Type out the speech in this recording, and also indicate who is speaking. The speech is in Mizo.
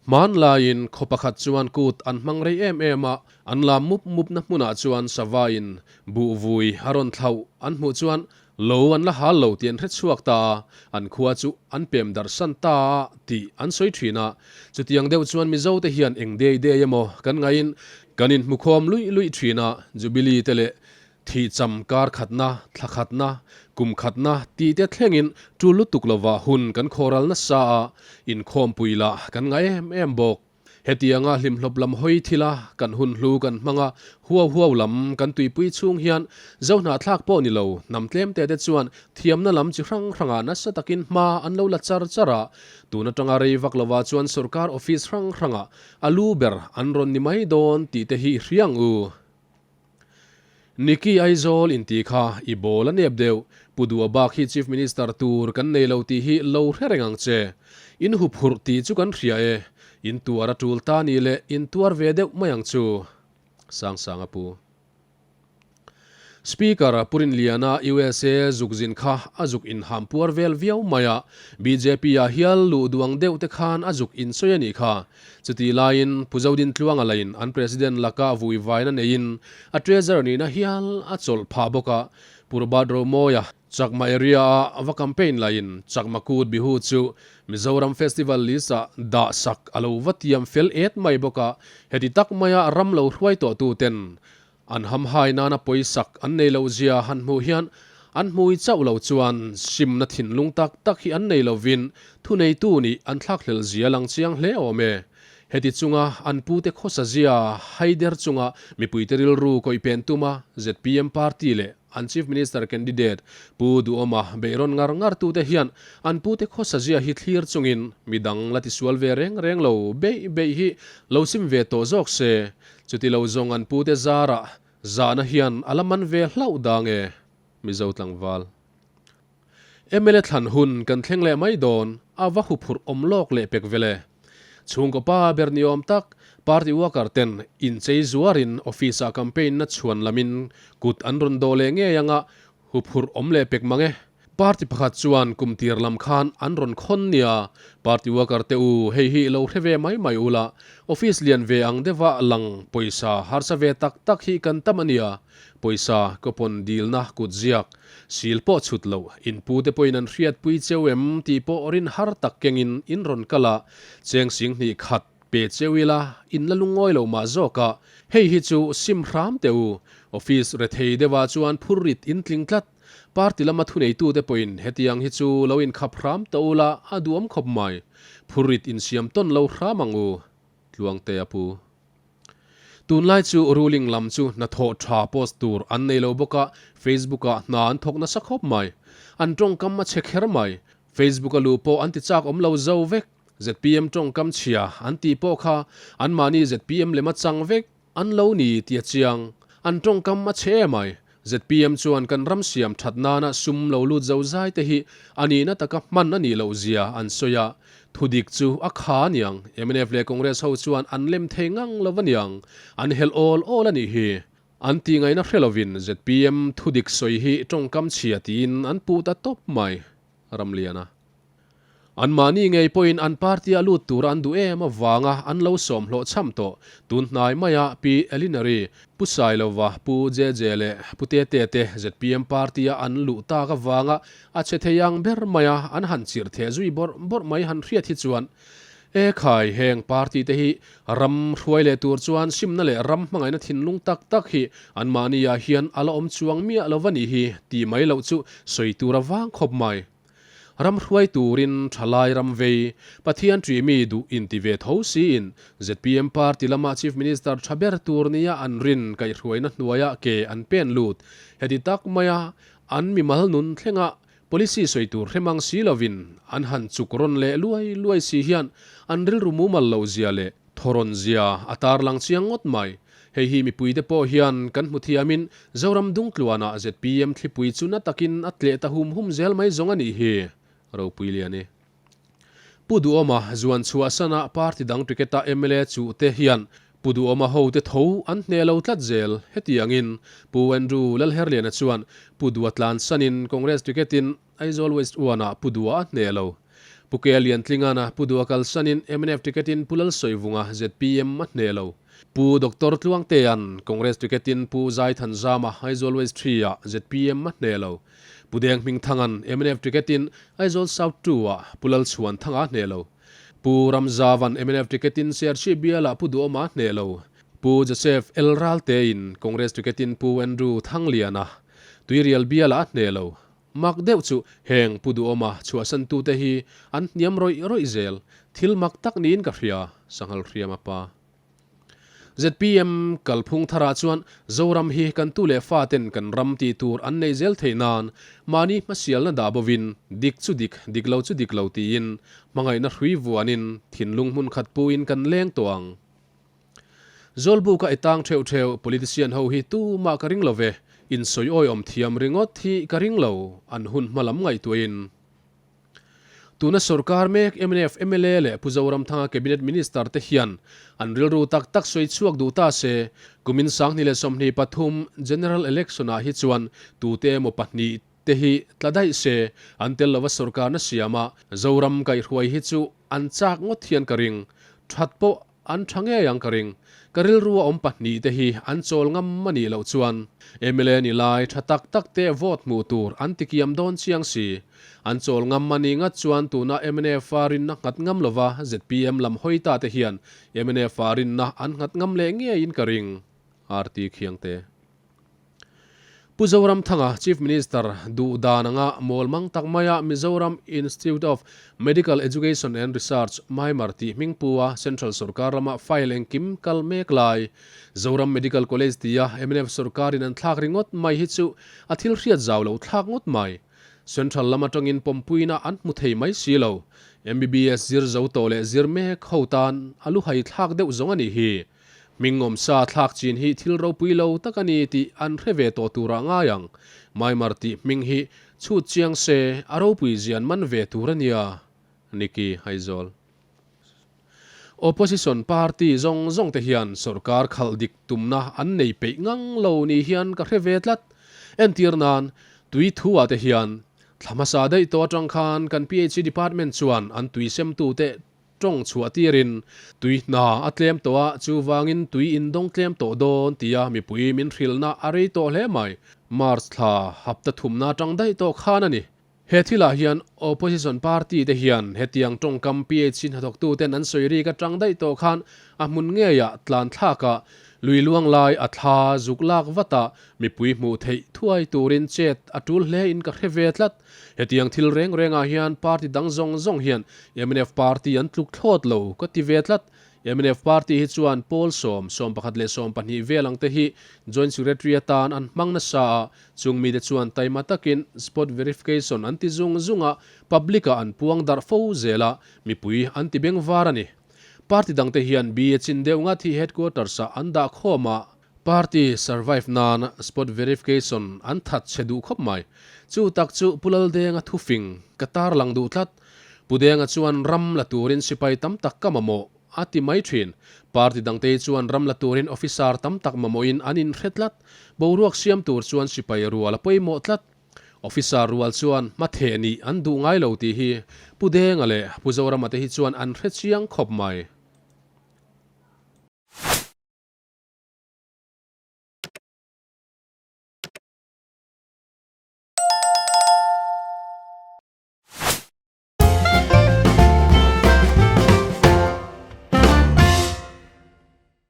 Speaker 1: Hmanlaiin khaw pakhat chuan kut an hmang rei em em a, an lam mup mupna hmunah chuan savain buh vui a rawn thlauh an hmuh chuan lo an la hal lo tih an hre chhuak ta a, an khua chu an pem darh san ta a tih an sawi thin a. Chutiang deuh chuan Mizote hian eng dei dei emaw kan ngaiin kan inhmukhawm luih luih thin a, Jubilee te leh Thihcham kar khatna, thla khatna, kum khatna tih te thlengin tul lutuk lovah hun kan khawral nasa a, inkhawmpui lah kan ngah em em bawk. Hetianga hlimhlawp lam hawi thila kan hun hlu kan hmang a, huau huau lam kan tuipui chhung hian zohnahthlak pawh ni lo hnam tlemte te chuan thiamna lam chi hrang hrangah nasa takin hma an lo la char char a, tun atanga rei vak lovah chuan sorkar office hrang hrangah a lu ber an rawn ni mai dawn tih te hi i hria ang u. Niki Aizawl inti kha i bawl a nep deuh. Pu Dua bak hi Chief Minister tur kan nei lo tih hi lo hre reng ang che. In huphurh tih chu kan hria e. In tuar a tul ta ni leh in tuar ve deuh mai ang chu. Sangsanga pu. Speaker Pu Rinliana USA zuk zin kha a zuk inham puar vel viau mai a. Bjp ah hial luh duang deuh te khan a zuk insawi a nih kha. Chutih laiin Pu Zodintluanga lain an President laka vui vaina neiin a Treasurer nihna hial a chawlh phah bawk a, Pu Robert Romawia Chakma area-a va campaign laiin Chakma Kut Bihu chu Mizoram Festival list-ah dah sak a lo va tiam fel et mai bawk a, heti tak maia ram lo hruai tawhtuten An hamhai nana pawisak an nei loh zia han hmuh hian an hmui chauh lo chuan simna thinlung tak tak hi an nei lovin thuneitu nih an thlakhlel zia lang chiang hle awm e. Heti chunga an pute khawsa zia haider chunga mipuite rilru kawihpen tuma zpm party leh an Chief Minister candidate Pu Duhawma beihrawn ngar ngar tute hian an pute khawsa zia hi thlir chungin midang la tisual ve reng reng lo beih beih hi lo sim ve tawh zawk se. Chuti lo zawng an pute zarah zahna hian a la man ve hlauh dang e, Mizo tlangval. Mla thlan hun kan thleng leh mai dawn, a va huphurh awm lawk leh pek vel e. Chhungkaw pa ber ni awm tak, party worker ten inchei zuarin office ah campaign na chhuan lamin kut an rawn dawh leh ngei anga Huphurh awm leh pek mang e. Party pakhat chuan kum tir lam khan an rawn khawn nia. Party worker te u, hei hi lo hre ve mai mai ula. Office lian ve ang deuha lang pawisa harsa ve tak tak hi kan tam a nia. Pawisa coupon dilna kut ziak, sil pawh chhut loh, inpu te pawhin an hriatpui cheu em tih pawh rin har tak kengin in rawn kal a, cheng sing hnih khat pe cheu ila in la lungawi lo mah zawk a, hei hi chu sim hram teh u. Office rethei deuhah chuan phur rit in tling tlat. Party lama thuneitute pawhin hetiang hi chu lo inkhap hram tawh ula a duam khawp mai. Phur rit insiam tawn lo hram ang u. Tluangte a pu. Tunlai chu ruling lam chu hnathawh tha post tur an nei lo bawk a, Facebook ah hna an thawk nasa khawp mai. An tawngkam a chhe kher mai. Facebook a luh pawh an ti chak awm lo zo vek. Zpm tawngkam chhia an tih pawh kha anmahni zpm lema chang vek an lo ni tih a chiang. An tawngkam a chhe em ai. Zpm chuan kan ram siam that nana sum lo lut zo zai te hi a nihna taka hman a nih loh zia an sawi a. Thudik chu a kha aniang. Mnf leh Congress ho chuan an lem thei ngang lo aniang. An helh awl awl a nih hi. An tih ngaihna hre lovin zpm thudik sawi hi tawngkam chhia tiin an puh ta tawp mai. Ramliana. Anmahni ngei pawhin an party-a lut tura an duh em avanga an lo sawm hlawh chham tawh. Tun hnai maia Pi Elinary, Pu Sailova, Pu JJ leh Pu Tete te zpm party-a an luh tak avanga a chhe thei ang ber maia an han chirh theh zui bawrh bawrh mai han hriat hi chuan E khai, heng party te hi ram hruai leh tur chuan simna leh ram hmangaihna thinlung tak tak hi anmahni-ah hian a la awm chuang miah lo va nih hi tih mai loh chu sawi tur a vang khawp mai. Ram hruai turin thalai ram vei, Pathian ṭih mi duh inti ve tho siin zpm party lama Chief Minister ṭha ber tur nia an rin kaihhruaina hnuaiah ke an pen lut. Heti tak maia an mimal nun thlenga Policy sawi tur hre mang si lovin an han chuk rawn leh luai luai si hian an rilru mumal loh zia leh thawrawn zia a tarlang chiang ngawt mai. Hei hi mipuite pawh hian kan hmu thiamin Zoram Dungtluanah zpm thlipui chu na takin a tleh ta hum hum zel mai zawng a nih hi. Ropui lian i. Pu Duhawma zuan chhuahsana party dang ticket-a mla chuh te hian Pu Duhawma hote tho an hneh lo tlat zel. Hetiangin Pu Andrew Lalherliana chuan Pu Dua tlansanin Congress ticket-in Aizawl West One-ah Pu Dua a hneh lo. Pu Ke Liantlinga'n Pu Dua kalsanin mnf ticket-in Pu Lalsawivunga zpm a hneh lo. Pu Doctor Tluangtea'n Congress ticket-in Pu Zaithanzama Aizawl West 3-ah zpm a hneh lo. Pu Deng Hmingthanga'n mnf ticket-in Aizawl South 2-ah Pu Lalchhuanthanga a hneh lo. Pu Ramzava'n mnf ticket-in Serchhip bialah Pu Duhawma a hneh lo. Pu Joseph L. Raltein Congress ticket-in Pu Andrew Thangliana Tuirial bialah a hneh lo. Mak deuh chu heng Pu Duhawma chhuahsantute hi an hniam rawih rawih zel. Thil mak tak niin ka hria, Sanghal Hriama pa. Zpm kalphung tharah chuan Zoram hi kan tu leh faten kan ram tih tur an neih zel theih nan mahni hmasialna dah bovin dik chu dik, dik lo chu dik lo tiin hmangaihna hrui vuanin thinlung hmun khat puin kan leng tawh ang. Zawlbuka i tang theuh theuh politician ho hi tumah ka ring lo ve, insawi awiawm thiam ringawt hi ka ring lo, an hun hma lam ngaihtuahin. Tuna sorkar mek mnf mla leh Pu Zoramthanga Cabinet Minister te hian an rilru tak tak sawi chhuak duh ta se, kumin 2023 General Election ah hi chuan tute emaw pahnih te hi tla daih se, an tel lova sorkarna siama Zoram kaihhruai hi chu an chak ngawt hian ka ring. That pawh An tha ngei ang ka ring. Ka rilru a awm pahnihte hi an chawl ngam a nih loh chuan mla ni lai tha tak tak te vote hmuh tur an ti kiam dawn chiang si. An chawl ngam a nih ngat chuan tuna mnf a rinna nghat ngam lova zpm lam hawi ta te hian mnf a rinna an nghat ngam leh ngeiin ka ring. RT Khiangte. Pu Zoramthanga, Chief Minister, duh dan anga mawl mang tak maia Mizoram Institute of Medical Education and Research, Mymar, tih hming pu a Central sorkar lama file engkim kal mek lai, Zoram Medical College tia mnf sorkarin an thlak ringawt mai hi chu a thil hriat zau lo thlak ngawt mai. Central lam atangin pawmpuina an hmu thei mai si lo. MBBS zir zo tawh leh zir mek ho tan a luhai thlak deuh zawng a nih hi. Hmingawm sa thlak chin hi thil ropui lo tak a ni tih an hre ve tawh turah ngai ang. Maimar tih hming hi chhut chiang se a ropui zian man ve tur a nia. Nikki Aizawl. Opposition party zawng zawng te hian sorkar khalh dik tumna an nei peih ngang lo ni hian ka hre ve tlat. Entir nan, tui thu ah te hian thla hmasa daih tawh atang khan kan PHE department chuan an tui semtute Tawng chhuah tirin, Tui hna a tlem tawh a, chuvangin tui in dawng tlem tawh dawn tia mipui min hrilhna a rei tawh hle mai. March thla hapta thumna atang daih tawh khan a ni. He thilah hian Opposition party te hian hetiang tawngkam PHC hnathawktuten an sawi rik atang daih tawh khan a hmun ngeiah tlan thlakah lui luang lai a thla zuk lak vat a, mipui hmuh theih thuai turin chet a tul hle in ka hre ve tlat. Hetiang thil reng rengah hian party dang zawng zawng hian mnf party an tluk thlawt lo ka ti ve tlat. Mnf party hi chuan pawl sawm, 11 leh 12 vel ang te hi Joint Secretary atan an hmang nasa a, chung mite chuan taima takin spot verification an ti zung zung a, public ah an puang darh fo zel a, mipui an ti beng var a ni. Party dangte hian BA chin deuh ngat hi headquarters ah an dah khawm a, Party survive nan spot verification an that chhe duh khawp mai. Chu tak chu Pu Laldenga thufing ka tarlang duh tlat. Pu Denga chuan ram la turin sipai tam tak ka mamawh a ti mai thin. Party dangte hi chuan ram la turin officer tam tak mamawhin an inhre tlat. Boruak siam tur chuan sipai rual a pawimawh tlat. Officer rual chuan hmatheh nih an duh ngai lo tih hi Pu Denga leh Pu Zorama te hi chuan an hre chiang khawp mai.